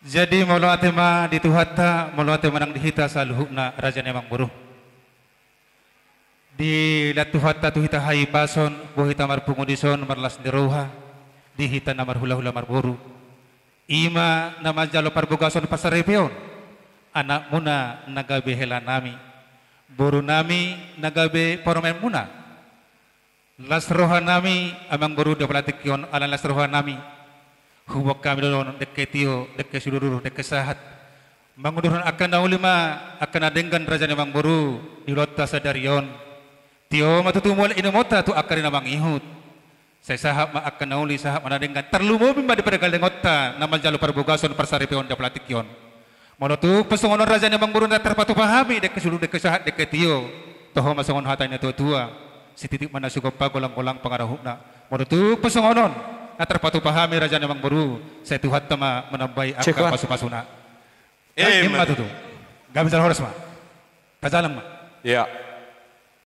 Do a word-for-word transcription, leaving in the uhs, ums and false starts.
Jadi mauliate ma di Tuhanta, mauliate ma nang di hita saluhutna raja ni amangboru. Dilehon Tuhanta tu hita hahipason, boi hita marpungu dison marlas ni roha, di hita na marhulahula marboru. I ma na manjalo parbagason parsaripeon, anakmuna na gabe helanami, borunami na gabe parumaenmuna. Las rohanami, amangboru, di apala tingki on, ala las rohanami. Huboan hami do on dengke tio, dengke sudurdur, dengke sahat. Mangudurhon angka na uli ma, angka na denggan raja ni amangboru, di ulaonta sadari on. Tio ma tutu mual inumonta tu angka ari na mangihut. Sai sahat ma angka na uli, sahat ma na denggan. Tarlumobi ma di pargalingonta, na manjalo parbagason parsaripeon di apala tingki on. Molo tung pe songon on raja ni amangboru na tarpatupa hami, dengke sudurdur, dengke sahat, dengke tio. Toho ma songon hata ni natuatua. Sititik ma na sigompa, golanggolang pangarahutna. Molo tung pe songon on na tarpatupa hami raja ni amangboru, sai Tuhanta ma manambai angka Cekap. pasupasuna. Ima tutu. Gabe jala horas ma. Tajalang ma. Ia.